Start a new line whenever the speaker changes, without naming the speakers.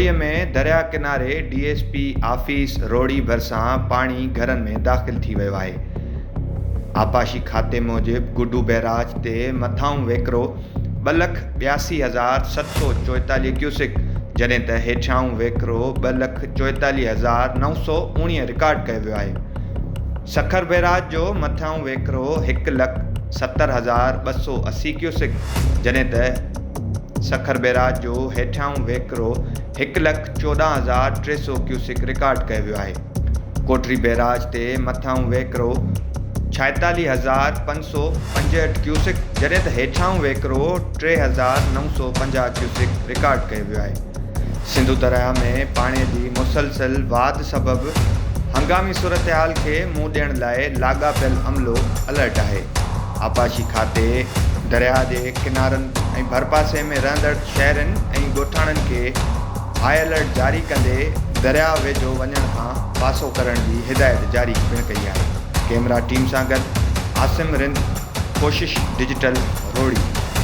روهڙي ۾ درياء ڪناري D S P office Rohri ڀرسان پاڻي گهرن ۾ داخل ٿي ويو آهي. آبپاشي کاتي موجب گڊو بئراج تي مٿانهون وهڪرو 2,82,744 ڪيوسڪ جڏهن ته هيٺيائون وهڪرو 2,44,919 رڪارڊ ڪيو ويو آهي. سکر بئراج جو مٿانهون وهڪرو 1,70,280 ڪيوسڪ جڏهن ته سکر بئراج جو هيٺيائون وهڪرو 1,14,300 ڪيوسڪ رڪارڊ ڪيو ويو آهي. ڪوٽڙي بئراج تي مٿانهون وهڪرو 46,565 ڪيوسڪ جڏهن ته هيٺيائون وهڪرو 3,950 ڪيوسڪ رڪارڊ ڪيو ويو آهي. سنڌو درياهه ۾ پاڻي جي مسلسل واڌ سبب هنگامي صورتحال کي منهن ڏيڻ لاء لاڳاپيل عملو الرٽ آهي. آبپاشي کاتي درياهه جي ڪنارن ۽ ڀرپاسي ۾ رهندڙ شهرين ۽ ڳوٺاڻن کي هاء الرٽ جاري ڪندي درياهه ويجهو وڃڻ کان پاسو ڪرڻ جي هدايت جاري پڻ ڪئي آهي. ڪئميرا ٽيم سان گڏ عاصم رند، ڪوشش ڊجيٽل، روهڙي.